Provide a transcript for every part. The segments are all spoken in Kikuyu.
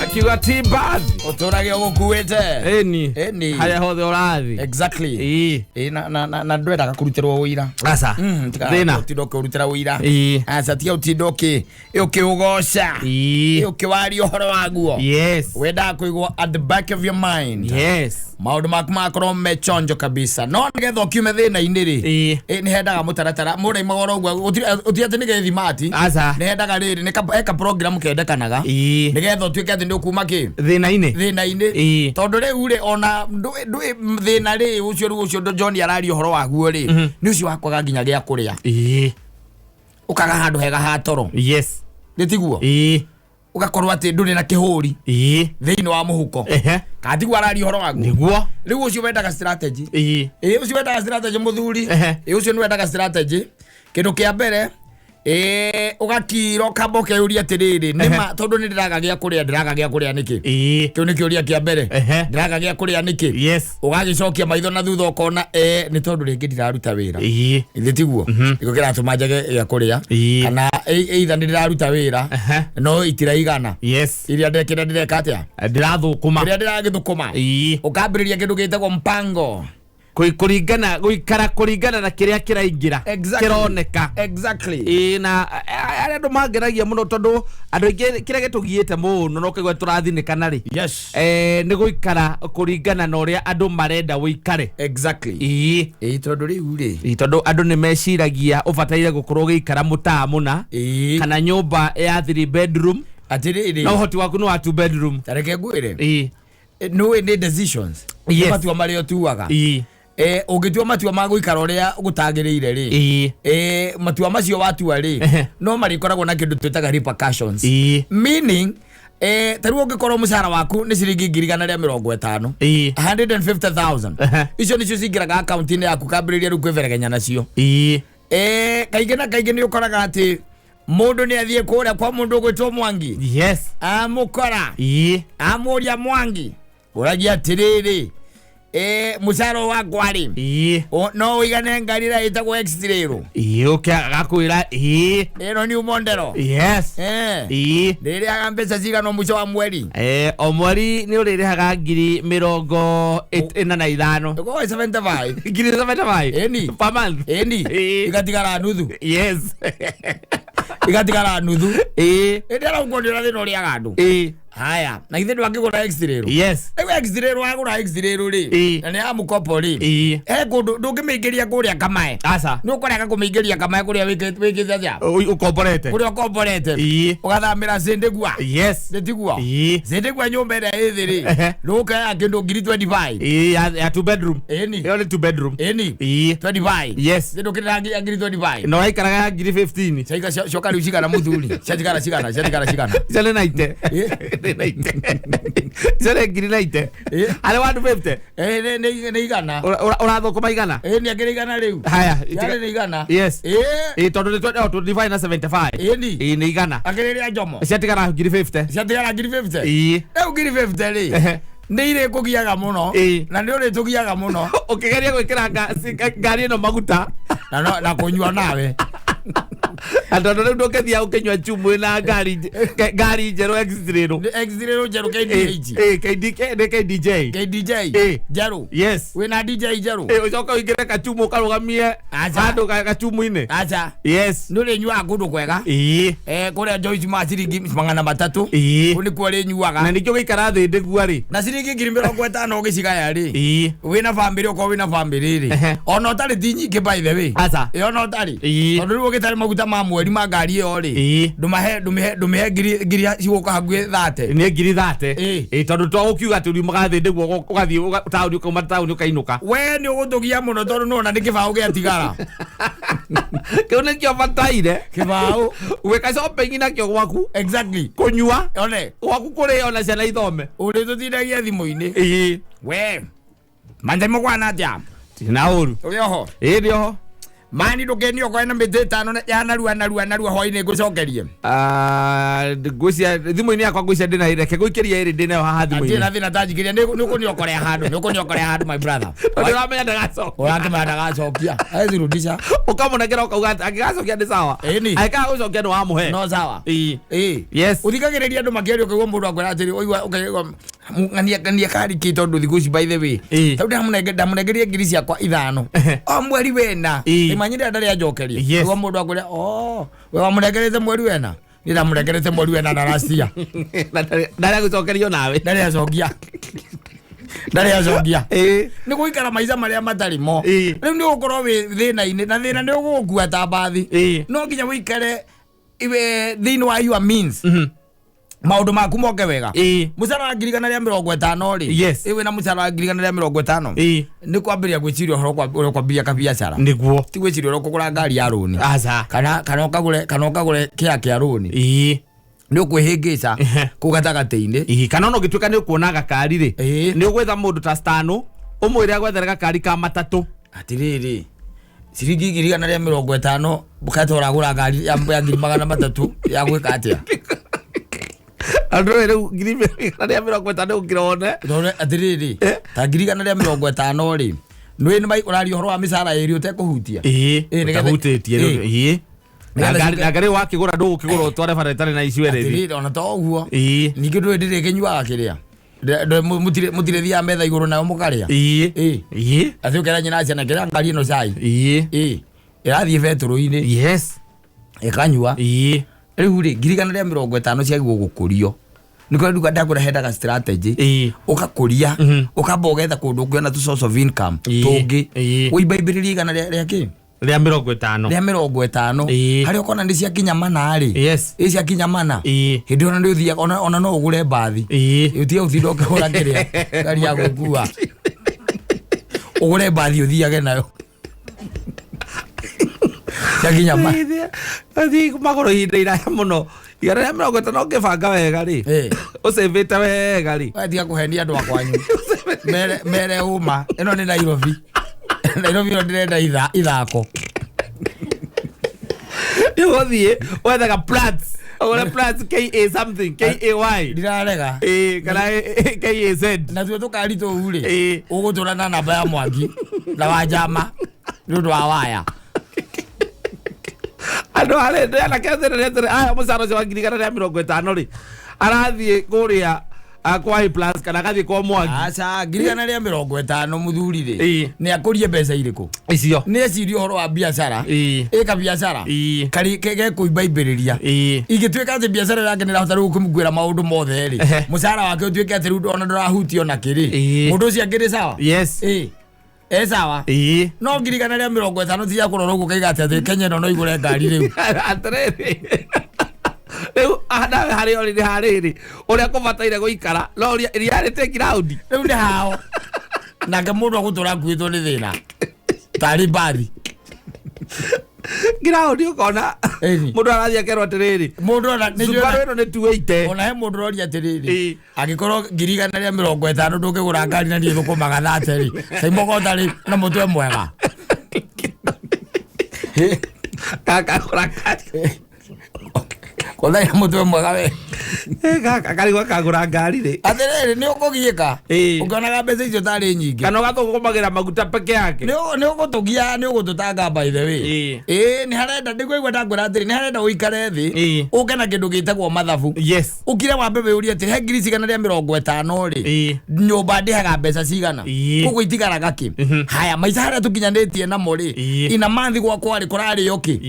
Akiuga ti mbathi. Ũtũrage ũgũkuĩte. Ĩni. Ĩni. Harĩa hothe ũrathi. Exactly. Ĩĩ. Ĩ, na ndwendaga kũrutĩrwo ũira. Aca. Thĩna. Ũtinda ũkĩũrutĩra ũira. Ĩĩ. Aca, tiga ũtinda ũkĩũgoca. Ĩĩ. Ũkĩwaria ũhoro waguo. Yes. Wendaga kũigwo at the back of your mind. Yes. Maũndũ maku magakorwo me chonjo kabisa, no nĩgetha ũkiume thĩna-inĩ rĩ, Ĩĩ. nĩ hendaga mũtaratara mũraima oro ũguo, gũtirĩ atĩ nĩ gĩthimati. Aca. Nĩ hendaga rĩrĩ nĩ he ka program kendekanaga Ĩĩ. nĩgetha ũtuĩke atĩ nĩ ũkuma kĩ Thĩna-inĩ. Thĩna-inĩ. Ĩĩ. Tondũ rĩu rĩ, ona ndũĩ thĩna rĩ, ũcio rĩu ũcio John araria ũhoro waguo rĩ, nĩ ũcio wa kwaga nginya gĩa kũrĩa, ũkaga handũ hega ha toro. Nĩ tiguo? Ĩĩ. Ũgakorwo atĩ ndũrĩ na kĩhũri thĩinĩ wa mũhuko. Kana tiguo araria ũhoro waguo? Nĩguo. Rĩu ũcio wendaga strategy. Ĩĩ. Ĩ, ũcio wendaga strategy, mũthuri. Ĩ, ũcio nĩ wendaga strategy. Kĩndũ kĩa mbere, ĩ, ũgakira, ũkamba ũkeyũria atĩrĩrĩ, nĩma tondũ nĩ ndĩraga gĩa kũrĩa, ndĩraga gĩa kũrĩa nĩkĩ? Kĩu nĩ kĩũria kĩa mbere. Ndĩraga gĩa kũrĩa nĩkĩ? Ũgagĩcokia maitho na thutha, ũkona nĩ tondũ rĩngĩ ndiraruta wĩra. Ithe tiguo nĩkĩo kĩratũma njage gĩa kũrĩa? Kana either nĩ ndĩraruta wĩra, no itiraigana iria ndekĩra, ndĩreka atĩa? Ndĩrathũkũma. Kĩrĩa ndĩragĩthũkũma. Ũkambĩrĩria kĩndũ gĩtagwo mpango. Kũringana gũikara kũringana na kĩrĩa kĩraingĩra, kĩroneka. Ĩĩ, na arĩa andũ mangeragia mũno, tondũ andũ aingĩ kĩrĩa gĩtũgiĩte mũno na ũkaigua tũrathinĩkana rĩ, nĩ gũikara kũringana na ũrĩa andũ marenda ũikare. Ĩĩ. Ĩĩ, tondũ rĩu rĩ, Ĩĩ, tondũ andũ nĩ meciragia ũbataire gũkorwo ũgĩikara mũtaa mũna kana nyũmba ya three bedroom, Atĩrĩrĩ, na ũhoti waku nĩ wa two bedroom. Ta reke ngwĩre. Ĩĩ. Nĩũĩ nĩ decisions. Yes. Nĩ matua marĩa ũtuaga. Ũngĩtua matua ma gũikara ũrĩa gũtagĩrĩire rĩ, matua macio watua rĩ, no marĩkoragwo na kĩndũ twĩtaga repercussions. Meaning, ta rĩu ũngĩkorwo mũcara waku nĩ ciringi 150,000, 150,000, icio nĩcio cingĩraga akaunti-inĩ yaku, kambĩrĩria rĩu kwĩberegenya nacio. Kaingĩ na kaingĩ nĩ ũkoraga atĩ mũndũ nĩ athiĩ kũrĩa kwa mũndũ ũgwĩtwo Mwangi, amũkora, amũria, "Mwangi," ũragia atĩrĩrĩ, "mũcara ũyũ wakwa rĩ, no ũigane ngari ĩrĩa ĩtagwo X-Trail?" Ĩĩ, ũke agakwĩra ĩĩ. Ĩno new model. Ndĩrĩhaga mbeca cigana o mũico wa mweri? O mweri nĩ ũrĩrĩhaga 45,000. Ĩkorwo 75. Ngiri 75. Ĩni. Per month. Ĩni. Igatigara nuthu. Igatigara nuthu. Ĩndĩ arakuonera thĩna ũrĩaga andũ. Haya, na githĩ ndwangĩgũra X-Trail? Rĩu X-Trail, wagũra X-Trail rĩ, na nĩ ya mũkopo rĩ, he kũndũ ndũngĩmĩingĩria kũrĩa kamae. Aca. Nĩ ũkũrega kũmĩingĩria kamae kũrĩa wĩkĩte atĩa? Ũkomborete. Kũrĩa ũkomborete. Ũgathamĩra Zindegua. Nĩtiguo? Zindegua, nyũmba ĩrĩa ĩ thĩ rĩ, ndũgũkaya kĩndũ ngiri 25. Ĩĩ, ya two bedroom. Ĩni. Ĩyo nĩ two bedroom. Ĩni. 25. Nĩ ndũkĩrĩra ngiri 25. Na ũraikaraga ya ngiri 15. Ciaika cioka rĩu cigana, mũthuri? Ciatigara cigana? Ciatigara cigana? Icio nĩ 90. Nĩ 90. Icio nĩ ngiri 90. Harĩ 150. Ĩ, nĩ 100. Ũrathũkũma 100. Ĩ, nĩ akĩrĩ 100 rĩu. Haya. Yarĩ nĩ 100. Yes. Ĩĩ, tondũ nĩ 25 na 75. Ĩni. Ĩĩ, nĩ 100. Akĩrĩ rĩa njomo. Ciatigara ngiri 50. Ciatigara ngiri 50. Rĩu ngiri 50 rĩ, nĩ irĩ kũgiaga mũno. Na nĩ ũrĩtũgiaga mũno. Ũkĩgeria gwĩkĩra ngari ĩno maguta. Na kũnyua nawe. Na tondũ rĩu ndũngĩthiĩ ũkĩnyua chumu na ngari njerũ X-Trail. Nĩ X-Trail njerũ KDH. Ĩĩ, KDK nĩ KDJ. KDJ. Njerũ. Wĩna DJ njerũ. Ĩĩ, ũcoke ũingĩre kachumu ũkarũgamie Aca. handũ gachumu-inĩ. Aca. Nĩ ũrĩnyuaga kũndũ kwega. Kũrĩa Joyce ma ciringi 300. Kũu nĩkuo ũrĩnyuaga. Na ningĩ ũgĩikara thĩ ndĩgua rĩ. Na ciringi 50,000 ũgĩcigaya rĩ, wĩna bamĩrĩ, okorwo wĩna bamĩrĩ rĩ, ona ũtarĩ ti nyingĩ, by the way. Aca. Ĩ, ona ũtarĩ. Tondũ rĩu ũgĩtarĩ maguta ma mweri ma ngari ĩyo rĩ, ndũmahe ndũmĩhe ngiri cigũka hakuhĩ 30. Nĩ ngiri 30. Ĩĩ. Ĩĩ, tondũ to ũkiuga atĩ uriumaga thĩ ndĩguo ũgathiĩ taũni, ũkauma taũni ũkainũka. We nĩ ũgũtũgia mũno, tondũ nĩwona nĩ kĩbaũ gĩatigara. Kĩu nĩkĩo bataire. Kĩbaũ. Gwĩka shopping nakĩo gwaku. Kũnyua. One. Gwaku kũrĩa ona ciana ithome. Ũrĩtũtindagia thimũ-inĩ. We manjai, mũkwana atĩa? Na ũru. Ũrĩ oho? Ĩĩ, ndĩ oho. Mani ndũkenio okorwo na mĩtĩ ĩtano ya narua narua narua hwainĩ ngũcokerie. Ngwĩciria thimũ-inĩ yakwa, ngwĩciria ndĩna, reke ngũikĩrie ĩrĩ ndĩnayo haha Atirĩ thimũ-inĩ. Na thĩna, tanjikĩria nĩ ũkũniokorea handũ, nĩ ũkũniokorea handũ, my brother. Tondũ ũramenya ndagacokia. Ũrakĩmenya ndagacokia, ezirudisha. Ũkamũnengera ũkauga atĩ angĩgacokia nĩ sawa. Ĩni. Angĩkaga gũcokia nĩ wamũhe. No sawa. Ĩĩ. Ĩĩ. Ũthikagĩrĩria andũ makĩaria, ũkaigua mũndũ akwĩra atĩrĩ, ũigua ũkaigua ng'ania ng'ania kari kĩ, tondũ thikũ ici, by the way, tarĩu ndamũnengerie ngiri ciakwa 5 o mweri wena. Imanyire ndarĩ anjokeria. Ũguo mũndũ akwĩra, oh, we wamũnengerete mweri wena, niĩ ndamũnengerete mweri wena na last year. Na ndarĩ agũcokerio nawe. Ndarĩ acokia, ndarĩ acokia. Nĩ gũikara maica marĩa matarĩ mo. Rĩu nĩ ũgũkorwo wĩ thĩna-inĩ, na thĩna nĩ ũgũgũkua ta mbathi. No nginya ũikare iwe thĩinĩ wa your means, maũndũ maku moke wega. Mũcara wa 150,000 rĩ, ĩ wĩna mũcara wa 150,000, nĩ kwambĩrĩria gwĩciria ũhoro ũrĩa kwambĩrĩria kabiacara. Ti gwĩciria ũrĩa ũkũgũra ngari ya rũni, kana ũkagũre kĩa kĩa rũni. Nĩ ũkwĩhĩngĩca kũu gatagatĩ-inĩ. Ĩĩ, kana ona ũngĩtuĩka nĩ ũkuona gakari rĩ, nĩ ũgwetha mũndũ ta stano ũmwĩre agwethere gakari ka matatũ. Atirĩrĩ, ciringi 150,000 bukate ũragũra ngari ya 300,000 ya gwĩka atĩa? Andũ rĩu 150,000 ũkĩra wone. Tondũ atĩrĩrĩ, ta 150,000 rĩ, nĩ nĩ ũraria ũhoro wa mĩcara ĩrĩ ũtekũhutia. Ũtahutĩtie rĩu. Na Nĩgetha ngari, na ngari wakĩgũra, ndũgũkĩgũra ũtware bara ĩtarĩ na insurance. Atĩrĩrĩ, ona to ũguo, ningĩ ndũĩ ndĩrĩkĩnyuaga kĩrĩa mũtirĩ thiaga metha igũrũ nayo mũkarĩa. Atĩ ũkera nyina ciana kĩrĩa ngari ĩno cai. Ĩrathiĩ betũrũ-inĩ, ĩkanyua. Rĩu rĩ, 150,000 ciagĩrĩirwo gũkũrio, nĩkĩo nduga ndakũra hendaga strategy. Ũgakũria, ũkamba ũgetha kũndũ ũngĩona tũ source of income tũngĩ, ũimbaimbĩrĩrie igana rĩa kĩ? Rĩa 50. Rĩa 50. Harĩa ũkona nĩ ciakinya mana rĩ, ĩ ciakinya mana, hĩndĩ ĩyo nĩ ũthiaga ona no ũgũre mbathi. Ũtige gũtinda ũkĩgũra kĩrĩa ngari ya gũkua, ũgũre mbathi ũthiage nayo ciakinya ma. Thiĩ magũrũ ihinda iraya mũno, 150 ũngĩbanga wega rĩ, ũcĩvĩte wega rĩ. We tiga kũhenia andũ a kwanyu, mere ũma ĩno nĩ Nairobi, Nairobi ĩno ndĩrenda ithako. Nĩ ũgũthiĩ wethaga plants, ũgũre plants ka something kay. Ndirarega. Kana kaz. Natuo tũkari tũu rĩ, ũgũtũra na namba ya Mwangi na wa Njama nĩ ũndũ wa waya. Andũ arĩ anake atĩrĩrĩ, aya mũcara ũcio wa 150,000 rĩ, arathiĩ kũrĩa kwa A Plus kana agathiĩ kwa Mwangi. Aca, 150,000 mũthuri rĩ, nĩ akũrie mbeca irĩkũ? Icio. Nĩ ecirie ũhoro wa biacara. Ĩka biacara kari gekũimbaimbĩrĩria. Ingĩtuĩka atĩ biacara yake nĩ ĩrahota rĩu kũmũkuĩra maũndũ mothe rĩ, mũcara wake ũtuĩke atĩ rĩu ona ndũrahutio na kĩrĩ, mũndũ ũcio angĩrĩ sawa. E sawa. No 150,000 ti cia kũrora ũguo ũkaiga atĩ Kenya ĩno no igũre ngari rĩu. Atĩrĩrĩ, rĩu nawe harĩa ũrĩ nĩ harĩrĩ ũrĩa kũbataire gũikara no reality ground. Rĩu nĩ hao nake mũndũ agũtũra akuĩtwo nĩ thĩna tarĩ mbari. Ground ũkona mũndũ arathiĩ akerwo atĩrĩrĩ, Mũndũ ona nĩ Subaru ĩno nĩ 280. Ona he mũndũ ũroria atĩrĩrĩ, angĩkorwo 150,000 ndũngĩgũra ngari na niĩ thũkũmaga thate rĩ, caimogota rĩ na mũtwe mwega. Gakagũra ngari. Kotha na mũtwe mwega we. Gaka karigwo kagũra ngari rĩ. Atĩrĩrĩ, nĩ ũkũgiĩka ũkĩonaga mbeca icio tarĩ nyingĩ. Kana ũgathũkũmagĩra maguta peke yake. Nĩ ũgũtũgia, nĩ ũgũtũtanga, by the way. Ĩĩ, nĩ harenda ndĩkũigua ndakwĩra atĩrĩ, nĩ harenda ũikare thĩ, ũke na kĩndũ gĩtagwo mathabu, ũkire wambe wĩũrie atĩ he 150,000 rĩ, nyũmba ndĩhaga mbeca cigana, koguo itigaraga kĩ? Haya maica harĩa tũkinyanĩtie namo rĩ, ina manthi gwakwa rĩ, kũrarĩo kĩ?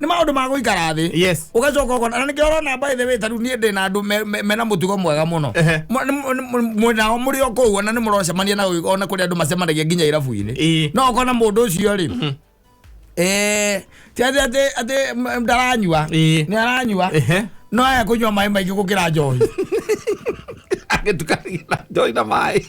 Nĩ maũndũ ma gũikara thĩ. Ũgacoka ũkona, na nĩkĩo ũrona, by the way, ta rĩu niĩ ndĩ na andũ mena mũtugo mwega mũno. Mwĩnao mũrĩ o kũu, ona nĩ mũrocemania na ona kũrĩ andũ macemanagia nginya irabu-inĩ. No ũkona mũndũ ũcio rĩ, ti atĩ ndaranyua, nĩ aranyua, no aya kũnyua maĩ maingĩ gũkĩra njohi. Agĩtukania na njohi na maĩ.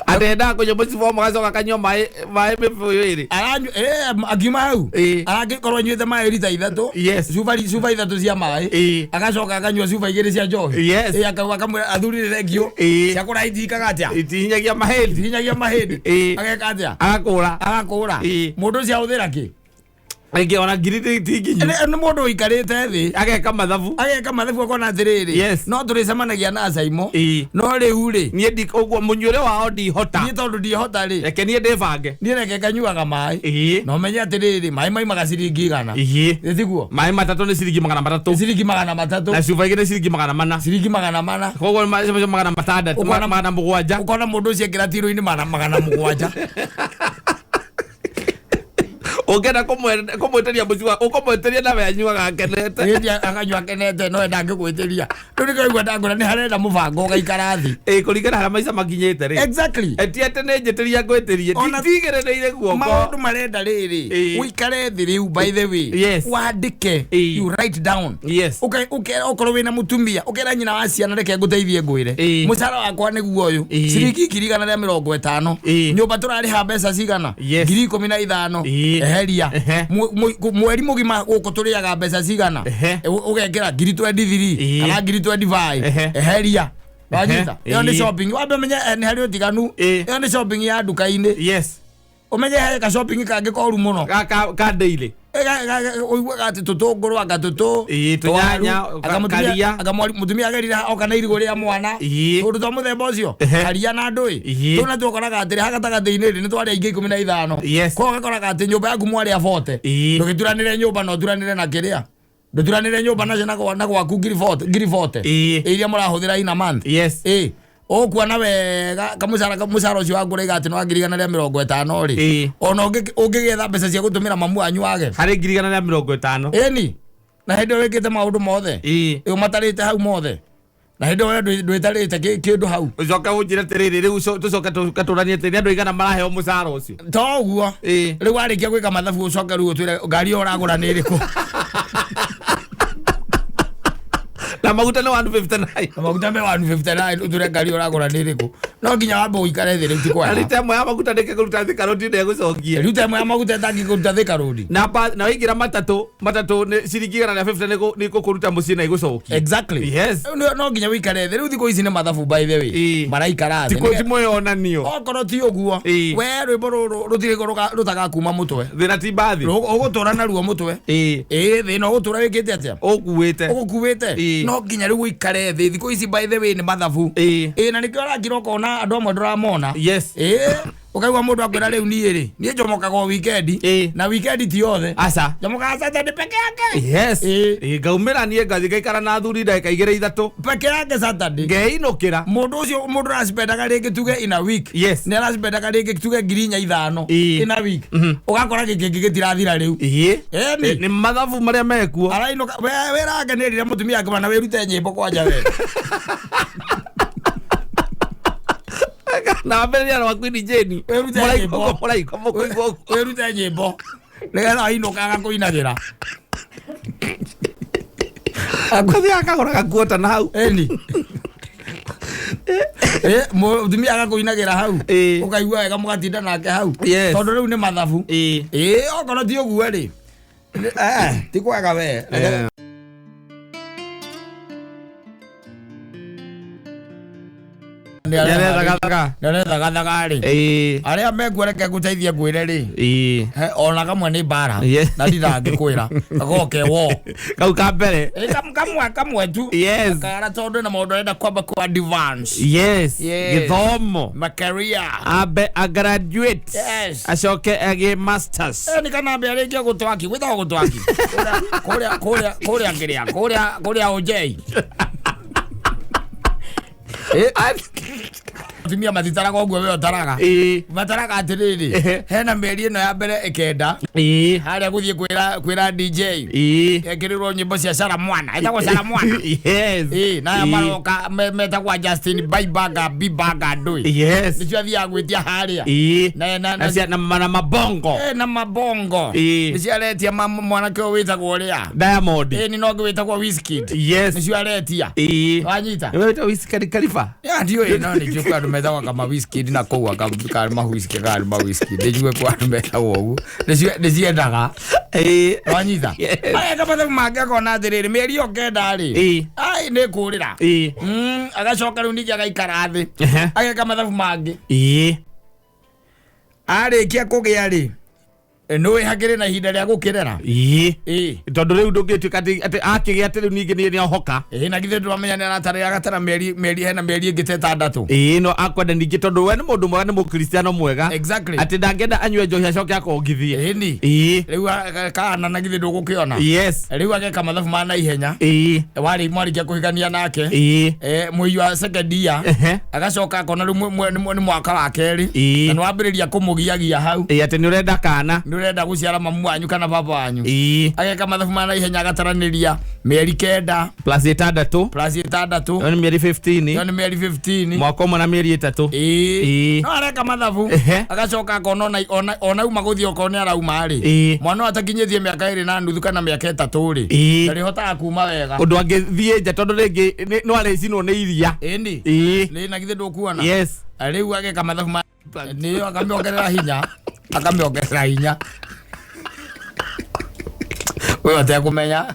Atendaga kũnyua mũcibi ũmwe agacoka akanyua maĩ mĩbũyũ ĩrĩ. Aranyua akiuma hau arangĩkorwo anyuĩte maĩ rita ithatũ, cuba cuba ithatũ cia maĩ, agacoka akanyua cuba igĩrĩ cia njohi. Akauga akamwĩra athuri nĩ thengio, cia kũra itikaga atĩa? Itihinyagia mahĩndĩ. Itihinyagia mahĩndĩ. Ageka atĩa? Agakũra. Agakũra. Mũndũ ũcio ahũthĩra kĩ? Rĩngĩ ona ngiri ti nginyu. Nĩ mũndũ ũikarĩte thĩ ageka mathabu, ageka mathabu akona atĩrĩrĩ, no tũrĩcemanagia na Caimo, no rĩu rĩ, niĩ ndi ũguo mũnyuĩre wao ndihota, niĩ tondũ ndihota rĩ, reke niĩ ndĩbange, niĩ reke nganyuaga maĩ, na ũmenye atĩrĩrĩ, maĩ maimaga ciringi 100. Tiguo? Maĩ matatũ nĩ ciringi 300. Ciringi 300. Na cuba igĩrĩ nĩ ciringi 400. Ciringi 400. Koguo maĩ macio 600, 700. Ũkona mũndũ ũcio ekĩra tirũ-inĩ 700. Ũngĩenda kũmwĩtĩria mũciĩ ũkũmwĩtĩria nawe anyuaga akenete. Ĩndĩ akanyua akenete no ndangĩgwĩtĩria. Rĩu nĩkĩo ũigua ndangũra nĩ harenda mũbango ũgaikara thĩ. Kũringana harĩa maica makinyĩte rĩ. Ti atĩ nĩ njĩtĩria ngwĩtĩrie, ndigĩrĩrĩire guoko. Maũndũ marenda rĩrĩ, ũikare thĩ rĩu by the way. Wandĩke, you write down. Ũkera okorwo wĩna mũtumia, ũkera nyina wa ciana reke ngũteithie ngwĩre. Mũcara wakwa nĩguo ũyũ. Ciringi 150,000. Nyũmba tũrarĩha mbeca cigana? 15,000. Eheria. Mweri mũgima gũkũ tũrĩaga mbeca cigana? Ũgekĩra ngiri 23 kana ngiri 25. Eheria. Wanyita? Ĩyo nĩ shopping. Wambe ũmenye nĩ harĩ ũtiganu. Ĩyo nĩ shopping ya nduka-inĩ. Ũmenye he ka shopping kangĩ koru mũno. Ka daily. Ũiguaga atĩ tũtũngũrũ anga tũtũ, tũnyanya, twaru, karia. anga mũtumia agerire oka na irigũ rĩa mwana. Tũndũ twa mũthemba ũcio, karia na ndũĩ. Tũu natuo ũkoraga atĩrĩ, haha gatagatĩ-inĩ rĩ, nĩ twarĩa ingĩ 15. Koguo ũgakoraga atĩ nyũmba yaku mwarĩa 40. Ndũgĩturanĩre nyũmba na ũturanĩre na kĩrĩa. Ndũturanĩre nyũmba nacio na gwaku ngiri 40, ngiri 40. Iria mũrahũthĩra in a month. Ũkuona wega kamũcara ũcio waku ũraiga atĩ nĩ wa 150,000 rĩ. Ona ũngĩgĩetha mbeca cia gũtũmĩra mamu wanyu wage. Harĩ 150,000. Ĩni. Na hĩndĩ ĩyo wĩkĩte maũndũ mothe. Ũmatarĩte hau mothe. Na hĩndĩ ĩyo ndwĩtarĩte kĩndũ hau. Ũcoke ũnjĩre atĩrĩrĩ, rĩu tũcoke tũranie atĩrĩ, nĩ andũ aigana maraheo mũcara ũcio? To ũguo. Rĩu warĩkia gwĩka mathabu ũcoke rĩu ũtwĩre ngari ĩyo ũragũra nĩ ĩrĩkũ. Na maguta nĩ 159. Na maguta me 159, ũtwĩre ngari ĩyo ũragũra nĩ ĩrĩkũ. No nginya wambe ũikare thĩ rĩu ti kwega. Na rita ĩmwe ya maguta ndĩngĩkũruta Thika Road ndĩgũcokie. Rita ĩmwe ya maguta ĩtangĩkũruta Thika Road. Na waingĩra matatũ nĩ ciringi 150 nĩ gũkũruta mũciĩ na igũcokie. Rĩu no nginya ũikare thĩ. Rĩu thikũ ici nĩ mathabu by the way. Maraikara thĩ. Ti mwĩonanio. Okorwo ti ũguo, we rwĩmbo rũrũ rũtirĩ rũtagakuma mũtwe. Thĩna ti mbathi. Ũgũtũra naruo mũtwe. Thĩna ũgũtũra wĩkĩte atĩa? Ũkuĩte. Ũgũkuĩte. No nginya rĩu ũikare thĩ. Thikũ ici by the way nĩ mathabu. Na nĩkĩo ũrakira ũkona andũ amwe ndũramona. Ũkaigua mũndũ akwĩra rĩu niĩ rĩ, niĩ njomokaga o weekend. Na weekend ti yothe. Aca. Njomokaga Saturday peke yake. Ngaumĩra niĩ ngathiĩ ngaikara na athuri ndagĩka igĩrĩ ithatũ. Peke yake Saturday. Ngeinũkĩra. Mũndũ ũcio mũndũ aracipendaga rĩngĩ tuge in a week. Nĩ aracipendaga rĩngĩ tuge ngiri inya ithano. In a week. Ũgakora gĩkĩ kĩngĩ gĩtirathira rĩu. Nĩ mathabu marĩa mekuo. Arainũka, wĩra wake nĩ erire mũtumia wake bana wĩrute nyĩmbo kwanja we. Na ambĩrĩria rwa Queen Jane. Wĩrute Mũraiko, nyĩmbo. mũraiko, mũkũigua ũguo. Wĩrute nyĩmbo. Nĩgetha wainũka agakũinagĩra. Akathiĩ akagũra gakuota na hau. Ĩni. Mũtumia agakũinagĩra hau. Ũkaigua wega mũgatinda nake hau. Tondũ rĩu nĩ mathabu. Okorwo ti ũguo rĩ. Ti kwega we. Nĩarethagathaga. Nĩarethagathaga rĩ. Arĩa mekuo reke ngũteithie ngwĩre rĩ. Ona kamwe nĩ mbara. Na ndingĩkwĩra. Gagoke wo. Kau ka mbere. Kamwe tu. Kara tondũ na maũndũ arenda kwamba kwa advance. Gĩthomo. Makaria. Ambe a graduate. Acoke agĩe masters. Nĩ kana ambe arĩkie gũtwaki. Gwĩtagwo gũtwaki. Kũrĩa, kũrĩa, kũrĩa kĩrĩa, kũrĩa, kũrĩa Ojei. Atumia matitaraga ũguo we ũtaraga. Mataraga atĩrĩrĩ, hena mĩeri ĩno ya mbere ĩkenda. Harĩa gũthiĩ kwĩra DJ. Ekĩrĩrwo nyĩmbo cia Sara Mwana. Etagwo Sara Mwana. Na aya maroka metagwo Justin Bieber, Bieber, ndũĩ. Nĩcio athiaga gwĩtia harĩa. Na cia, na na mabongo. Na mabongo. Nĩcio aretia mwanake ũyũ wĩtagwo ũrĩa? Diamond. Nĩ no ũngĩ wĩtagwo Wizkid. Nĩcio aretia. Wanyita? Nĩwe wĩtagwo Wizkid Khalifa? Ya, ndiũĩ, no nĩ njũĩ andũ Metagwo kama whisky na kũu aka ma whisky ka ma whisky ndĩnjigue kwa andũ metagwo ũguo nĩciendaga. Wanyita? Yes. Ageka mathabu make akona atĩrĩrĩ, mĩeri ĩyo kenda rĩ, ai nĩ kũrĩra. Agacoka rĩu ningĩ agaikara thĩ, ageka mathabu mangĩ. Arĩkia kũgĩa rĩ, nĩũĩ hakĩrĩ na ihinda rĩa gũkĩrera. Tondũ rĩu ndũngĩtuĩka atĩ akĩgĩa atĩ rĩu ningĩ nĩ ohoka. Ĩ, na githĩ ndũramenya nĩ aratarĩra agatara mĩeri mĩeri hena mĩeri ĩngĩ ta 6. Ĩĩ, no akwenda ningĩ tondũ we nĩ mũndũ mwega, nĩ mũkristiano mwega. Atĩ ndangĩenda anyue njohi acoke akongithie. Ĩni. Rĩu kana na githĩ ndũgũkĩona? Yes. Rĩu ageka mathabu ma naihenya. Warĩ mwarĩkia kũhikania nake, mwei wa second year, agacoka akona rĩu nĩ mwaka wa kerĩ, na nĩwambĩrĩria kũmũgiagia hau. Ĩĩ, atĩ nĩ ũrenda kana. Nĩ ũrenda gũciara mamu wanyu kana baba wanyu. Ageka mathabu ma naihenya, agataranĩria mĩeri 9 plus 6. Plus 6. Ĩyo nĩ mĩeri 15. Ĩyo nĩ mĩeri 15. Mwaka ũmwe na mĩeri 3. No areka mathabu, agacoka akona ona uma gũthiĩ okorwo nĩ arauma rĩ, mwana ũyũ atakinyĩtie mĩaka 2.5 kana mĩaka 3 rĩ, ndarĩhotaga kuma wega. Ũndũ angĩthiĩ nja tondũ rĩngĩ no arĩcinwo nĩ iria. Ĩni. Nĩ na githĩ ndũkuona? Yes. Rĩu ageka mathabu ma nĩyo akamĩongerera hinya, akamĩongerera hinya we atekũmenya.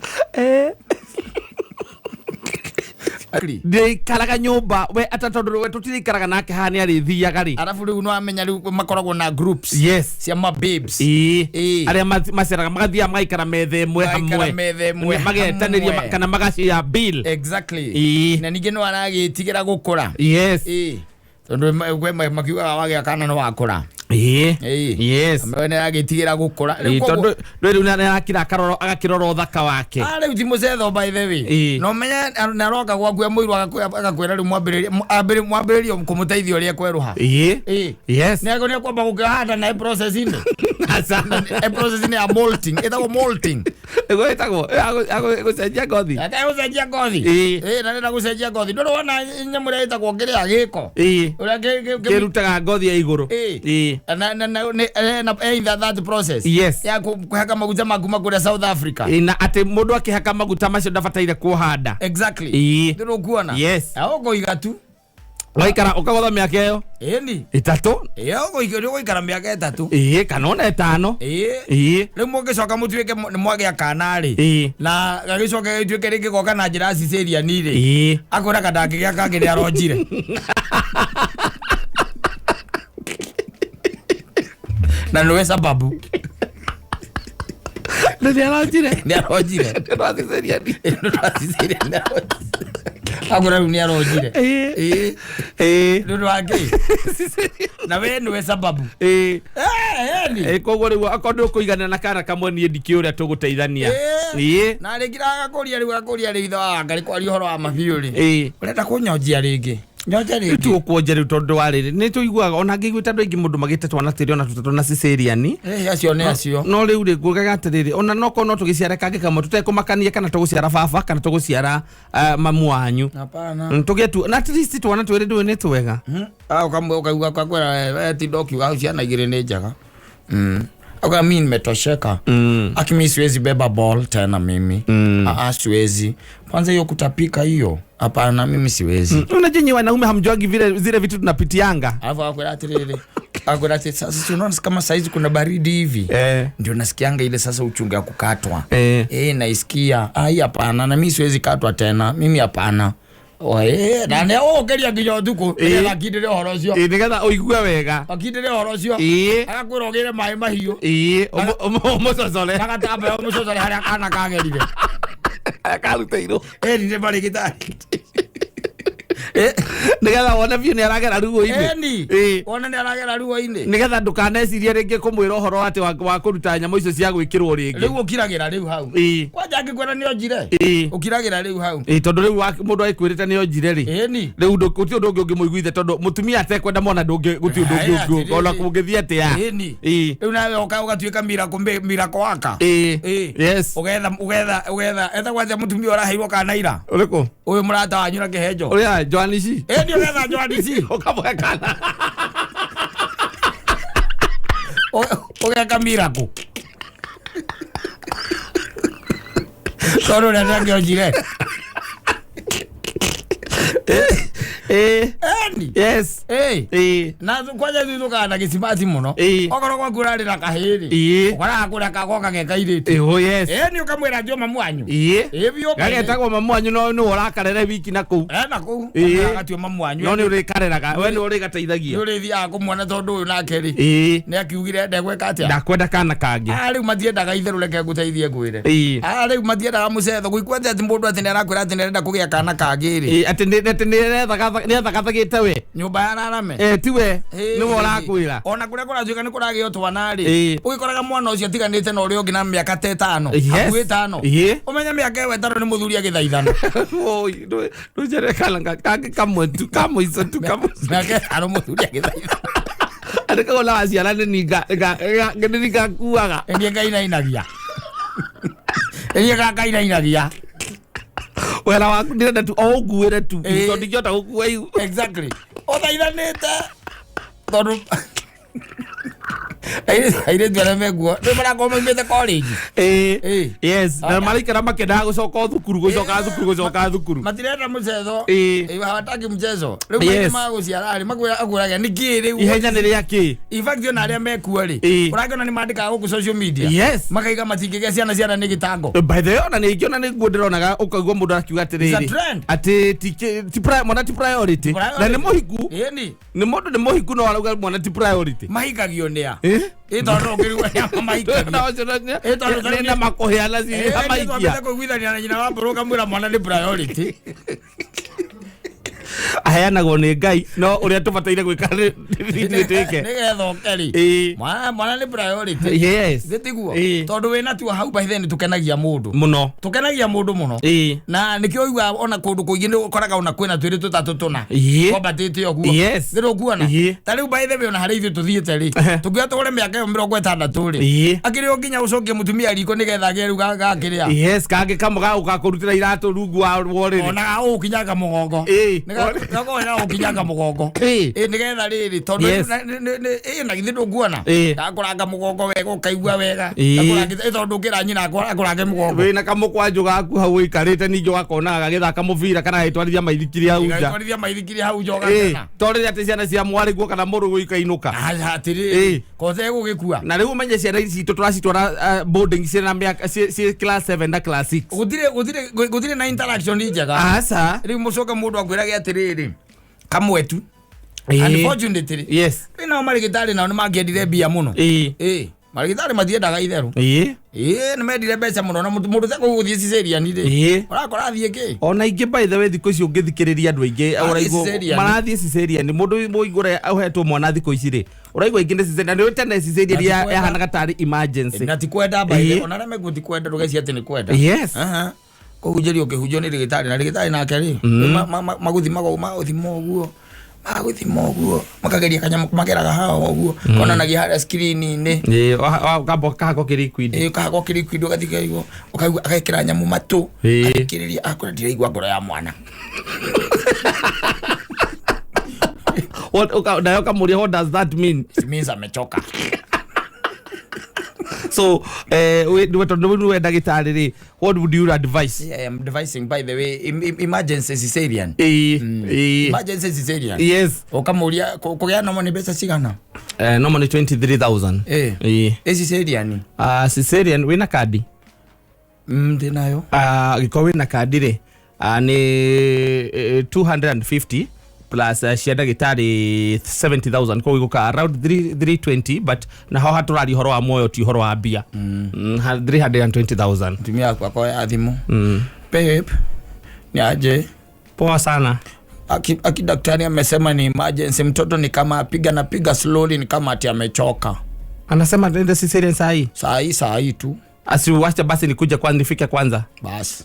Ndĩikaraga nyũmba we ata tondũ we tũtirĩikaraga nake haha nĩ arĩthiaga rĩ. Arabu rĩu no amenya rĩu makoragwo na groups cia ma babes. Arĩa maceraga magathiaga magaikara metha ĩmwe Magaikara hamwe. metha ĩmwe Magetanĩria hamwe. kana magacia bill. Na ningĩ no aragĩtigĩra gũkũra. Tondũ makiugaga wagĩa kana no wakũra. We nĩ aragĩtigĩra gũkũra. Rĩu Tondũ rĩu nĩ arakira akarora, agakĩrora ũthaka wake. Ah, rĩu ti mũcetho by the way. No menye nĩ aroka gwaku e mũirũ, agakwĩra rĩu mwambĩrĩrie kũmũteithia ũrĩa ekwerũha. Nĩ nĩ ekwamba gũkĩhanda na e process-inĩ. Aca. E process-inĩ ya molting, ĩtagwo molting. Ĩguo ĩtagwo ya gũcenjia ngothi. Ate gũcenjia ngothi. Na nĩenda gũcenjia ngothi. Ndũrĩ wona nyamũ ĩrĩa ĩtagwo kĩrĩa gĩko? Ũrĩa Kĩrutaga ngothi ya igũrũ. Na nĩ na either that process ya kũhaka maguta maku ma kũrĩa South Africa. Na atĩ mũndũ akĩhaka maguta macio ndabataire kuoha nda. Ndũrĩ ũkuona? Yes. Na ũkũiga tu. Waikara ũkagotha mĩaka ĩyo 3. Ũgũikara mĩaka 3. Kana ona 5. Rĩu mũngĩcoka mũtuĩke nĩ mwagĩa kana rĩ, na gagĩcoke gĩtuĩke rĩngĩ goka na njĩra ya cesarean rĩ, akwĩraga ndangĩgĩa kangĩ nĩ aronjire. Na nĩwe sababu. Nĩ aronjire. Nĩ aronjire. Nĩ wa cesarean. Nĩ wa cesarean, nĩ aronjire. Akwĩra rĩu nĩ aronjire. Nĩ ũndũ wa kĩ? Na we nĩwe sababu. Koguo rĩu akorwo ndũkũiganĩra na kana kamwe niĩ ndikĩũĩ ũrĩa tũgũteithania. Na rĩngĩ agakũria rĩu, agakũria rĩu ithe wa Ngarĩ kwaria ũhoro wa mabiũ rĩ. Ũrenda kũnyonjia rĩngĩ? Nyonja rĩngĩ. Tũgũkuonja rĩu tondũ wa rĩrĩ nĩ tũiguaga ona ngĩiguĩte andũ aingĩ mũndũ magĩte twana tĩrĩ ona tũtatũ na cesarean. Acio nĩ acio. No rĩu rĩ ngugaga atĩrĩrĩ, ona no korwo no tũgĩciare kangĩ kamwe tũtekũmakania kana tũgũciara baba kana tũgũciara mamu wanyu. Hapana. Tũgĩe tu na at least twana twĩrĩ ndũĩ nĩ twega. Ah, ukaigua ukakwĩra, ti ndokiuga ciana igĩrĩ nĩ njega. Aka mimi nimetosheka. Aki mimi siwezi beba ball tena mimi. Ah, siwezi. Kwanza hiyo kutapika hiyo. Hapana, mimi siwezi. Unajua nyinyi wanaume hamjuagi vile zile vitu tunapitianga. Alafu akwenda atiriri. Akwenda ati sasa si unaona kama saizi kuna baridi hivi. Ndio nasikianga ile sasa uchungu ya kukatwa. Naisikia. Ah, hii hapana, na mimi siwezi katwa tena. Mimi hapana. Oe, na ne o keria nginya utuku, nĩgetha akindĩre ũhoro ũcio. Nĩgetha ũigue wega. Akindĩre ũhoro ũcio. Agakwĩra ũgĩre maĩ mahiũ. Ũmũcocore. Agatamba ũmũcocore harĩa kana kagerire. Akarutĩirwo. Nĩ marĩgĩtarĩ. Nĩgetha wone biũ nĩ aragera ruo-inĩ. Wone nĩ aragera ruo-inĩ. Nĩgetha ndũkanecirie rĩngĩ kũmwĩra ũhoro atĩ wa kũruta nyamũ icio cia gwĩkĩrwo rĩngĩ. Rĩu ũkiragĩra rĩu hau. Kwanja angĩkwĩra nĩ onjire. Ũkiragĩra rĩu hau. Tondũ rĩu mũndũ agĩkwĩrĩte nĩ onjire rĩ. Rĩu gũtirĩ ũndũ ũngĩ ũngĩmũiguithia tondũ mũtumia atekwenda mwana ndũngĩ, gũtirĩ ũndũ ũngĩ Haya, ũngĩ, ona atĩrĩrĩ. kũngĩthiĩ atĩa. Rĩu nawe ũgatuĩka miracle worker. Yes. Ũgetha, ũgetha, ũgetha, etagwo atĩa mũtumia ũraheirwo kana ira? Ũrĩkũ? Ũyũ mũrata wanyu na kĩhenjo. Ũrĩa Joanici? Nĩ ũgetha Joanici. Ũkamũhe kana. Ũgeka miracle. Tondũ ũrĩa ndangĩonjire. Eni. Yes. Ĩ. Na kwanja thuthukaga na gĩcimati mũno. Okorwo gwaku ũrarĩ na kahĩĩ-rĩ, ũkoraga kũrĩa kagoka ge kairĩtu. Oh yes. Ĩni ũkamwĩra njũ mamu wanyu. Ĩ biũ. Gagetagwo mamu wanyu no nĩ ũrakarere wiki na kũu. Na kũu. Gagatio mamu wanyu. No nĩ ũrĩkareraga. We nĩ ũrĩgateithagia. Nĩ ũrĩthiaga kũmuona tondũ ũyũ nake rĩ. Nĩ akiugire ndegwĩka atĩa? Ndakwenda kana kangĩ. Ah rĩu matiendaga itherũ reke ngũteithie ngwĩre. Ah rĩu matiendaga mũcetho gũikua atĩ mũndũ atĩ nĩ arakwĩra atĩ nĩ arenda kũgĩa kana kangĩ rĩ. Atĩ nĩ ethagathagĩte we. Nyũmba ya rarame. Tiwe. Nĩwe ũrakwĩra. Ona kũrĩa kũratuĩka nĩ kũragĩo twana rĩ. Ũgĩkoraga mwana ũcio atiganĩte na ũrĩa ũngĩ na mĩaka ta ĩtano. Hakuhĩ ĩtano. Ũmenye mĩaka ĩyo ĩtano nĩ mũthuri agĩthaithana. Ndũnjere kana kangĩ kamwe tu kamũico tu kamũico. Mĩaka ĩtano mũthuri agĩthaithana. Andũ kagona waciara nĩ ningakuaga. Niĩ ngainainagia. Niĩ gakainainagia. Wĩra waku ndĩrenda tu o ũnguĩre tu. Tondũ ndingĩhota gũkua ihu. Exactly. Ũthaithanĩte. Tondũ airĩtu arĩa mekuo nĩ marakorwo maumĩte college. Yes. Na maraikara makĩendaga gũcoka thukuru, gũcoka thukuru, gũcoka thukuru. Matirenda mchezo. Hawataki mchezo. Rĩu maingĩ magũciara rĩ, akwĩraga nĩ kĩ rĩu? Ihenya nĩ rĩa kĩ? In fact ona arĩa mekuo rĩ, ũrakĩona nĩ mandĩkaga gũkũ social media. Yes. Makaiga matingĩgĩa ciana, ciana nĩ gĩtango. By the way, ona nĩ ingĩona nĩ nguo ndĩronaga ũkaigua mũndũ akiuga atĩrĩrĩ. It's a trend. Atĩ mwana ti priority. Na nĩ mũhiku. Ĩni. Nĩ mũndũ nĩ mũhiku no arauga mwana ti priority. Mahikagio nĩ a? Ĩ tondũ ũngĩrigwo nĩ a mahikagio. Ĩ tondũ nĩ na makũheana cirĩ maikia. Twambĩte kũiguithania na nyina wa mbũrũ ũkamwĩra mwana nĩ priority. Aheanagwo nĩ Ngai no ũrĩa tũbataire gwĩka nĩ twĩke. Nĩgetha ũke rĩ. Mwana nĩ priority. Yes. Githĩ tiguo? Tondũ wĩna tuo hau by then tũkenagia mũndũ. Mũno. Tũkenagia mũndũ mũno. Na nĩkĩo ũiguaga ona kũndũ kũingĩ nĩ ũkoraga ona kwĩna twĩrĩ tũtatũ tũna. Kwambatĩte ũguo. Yes. Nĩ ũkuona? Ta rĩu by the way ona harĩa ithuĩ tũthiĩte rĩ. Tũngiuga tũgũre mĩaka ĩyo 60 rĩ. Akĩrĩ o nginya ũcokie mũtumia riko nĩgetha agĩe rĩu gakĩrĩa. Yes, kangĩ kamwe gagũka kũrutĩra iratũ rungu wa rũrĩrĩ. Ona gagũkinyanga mũgongo. Gakoera gũkinyanga mũgongo. Nĩgetha rĩrĩ tondũ na githĩ ndũkuona? Gakũranga mũgongo wega ũkaigua wega. Gakũrangĩte tondũ ũngĩra nyina akũrange mũgongo. Wĩna kamũkwanjũ gaku hau ũikarĩte ningĩ ũgakonaga gagĩthaka mũbira kana gagĩtwarithia maithikiri hau nja. Gagĩtwarithia maithikiri hau nja ũgakena. To rĩrĩa atĩ ciana cia mwarĩguo kana mũrũguo ikainũka. Atĩrĩrĩ, kote gũgĩkua. Na rĩu ũmenye ciana ici citũ tũracitwara boarding ciĩ na mĩaka ciĩ class 7 na class 6. Gũtirĩ na interaction njega. Aca. Rĩu mũcoke mũndũ akwĩrage atĩrĩrĩ, kamwetu. Unfortunately. Yes. Rĩu nao marĩgĩtarĩ nao nĩ mangĩendire mbia mũno. Marĩgĩtarĩ matiendaga itherũ. Nĩ mendire mbeca mũno na mũndũ tekũgũthiĩ cesarean rĩ. Ũrakora athiĩ kĩ? Ona ingĩ by the way thikũ ici ũngĩthikĩrĩria andũ aingĩ ũraigua marathiĩ cesarean. Mũndũ mũigũre ũhetwo mwana thikũ ici rĩ. Ũraigua aingĩ nĩ cesarean. Na nĩ tene cesarean yahanaga tarĩ emergency. Na ti kwenda by the way. Ona arĩa mekuo ti kwenda ndũgecirie atĩ nĩ kwenda. Yes. Kũhunjĩrio ũkĩhunjio nĩ ndagĩtarĩ na ndagĩtarĩ nake rĩ magũthima magũthima ũguo magũthima ũguo makageria kanyamũ makeraga haha ũguo konanagia harĩa screen-inĩ. Kamba kahako kĩ liquid. Kahako kĩ liquid ũgathiĩ ũguo ũkaigua agekĩra nyamũ matũ agĩkĩrĩria akwĩra ndiraigua ngoro ya mwana. What nayo ũkamũria what does that mean? It means amechoka. So, tondũ nĩwe ndagĩtarĩ rĩ, what would you advise? Yeah, I am advising by the way emergency cesarean. Emergency cesarean. Yes. Ũkamũria kũgĩa nomo nĩ mbeca cigana? Nomo nĩ 23,000. Ĩ cesarean? Cesarean wĩna kandi? Ndĩnayo. Angĩkorwo wĩna kandi rĩ, nĩ 250 plus cia ndagĩtarĩ 70,000 koguo igũka around 320 but na haha tũraria ũhoro wa muoyo ti ũhoro wa mbia. 320,000. Mũtumia wakwa akoya thimũ. Babe, ni aje? Poa sana. Aki daktari amesema ni emergency, mtoto ni kama apiga na piga slowly ni kama ati amechoka. Anasema nenda cesarean saa hii? Saa hii tu. Asiwache basi nikuja kwanza nifike kwanza. Basi.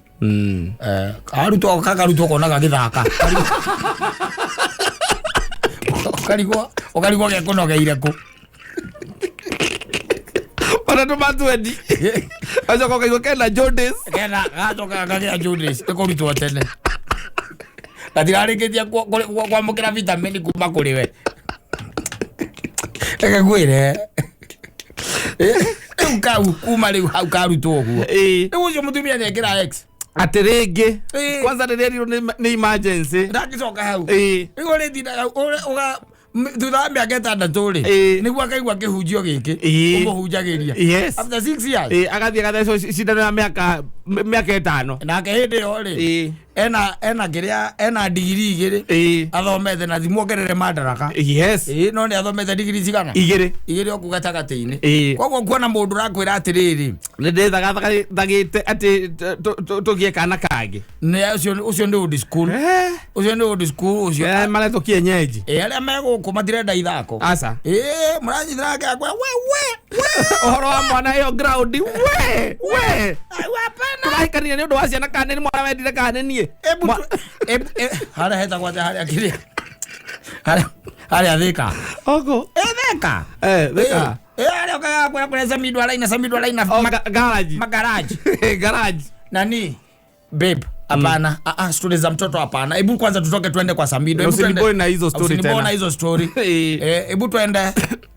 Arutwo kakarutwo konaga gĩthaka. Ũkarigwo gekũnogeire kũ. Ona tũmatwendi. Gacoka ũkaigua kena jaundice. Kena gacoka kagĩa jaundice ĩkũrutwo tene. Gatirarĩkĩtie kwamũkĩra vitamin kuma kũrĩ we. Reke ngwĩre. Rĩu kau kuma rĩu hau karutwo ũguo. Rĩu ũcio mũtumia nĩekĩra X. Atĩ rĩngĩ Ĩĩ. kwanza rĩrĩa erirwo nĩ emergency. Ndangĩcoka hau. Ĩĩ. Rĩu ũrĩtindaga thutha wa mĩaka 6 rĩ, Ĩĩ. nĩguo akaigua kĩhunjio gĩkĩ Ĩĩ. ũmũhunjagĩria. Yes. After 6 years. Ĩĩ, agathiĩ agathecwo cindano ya mĩaka 5. Nake hĩndĩ ĩyo rĩ, ena kĩrĩa, ena ndigiri 2 athomete na thimuongerere madaraka. Ĩĩ, no nĩ athomete ndigiri cigana? 2. 2 oku gatagatĩ-inĩ. Ĩĩ. Koguo kuona mũndũ ũrakwĩra atĩrĩrĩ, Nĩ ndĩthagathagĩte atĩ tũgĩe kana kangĩ. Nĩ ũcio nĩ old school. Ũcio nĩ old school ũcio. Maretwo kienyeji. Ĩ, arĩa me gũkũ matirenda ithako. Aca. Ĩ, mũranyitĩra akĩakwa we we we. Ũhoro wa mwana ĩyo ground we we. Tũrahikania nĩ ũndũ wa ciana kana nĩ mwana wendire kana nĩ niĩ? Ebu harĩa hetagwo atĩa, harĩa kĩrĩa, harĩa Thika? Oko. Ĩ, Thika. Eh, Thika. Ĩ, harĩa ũkaga kwĩra kũrĩa Samido araina, Samido araina. Oh, garage. Magaraji. Garage. Nani, babe, hapana. Ah, ah, story za mtoto hapana. Hebu kwanza tutoke tuende kwa Samido. Hebu twende. Usinibore na hizo story Usinibore tena. na hizo story. Eh, hebu twende.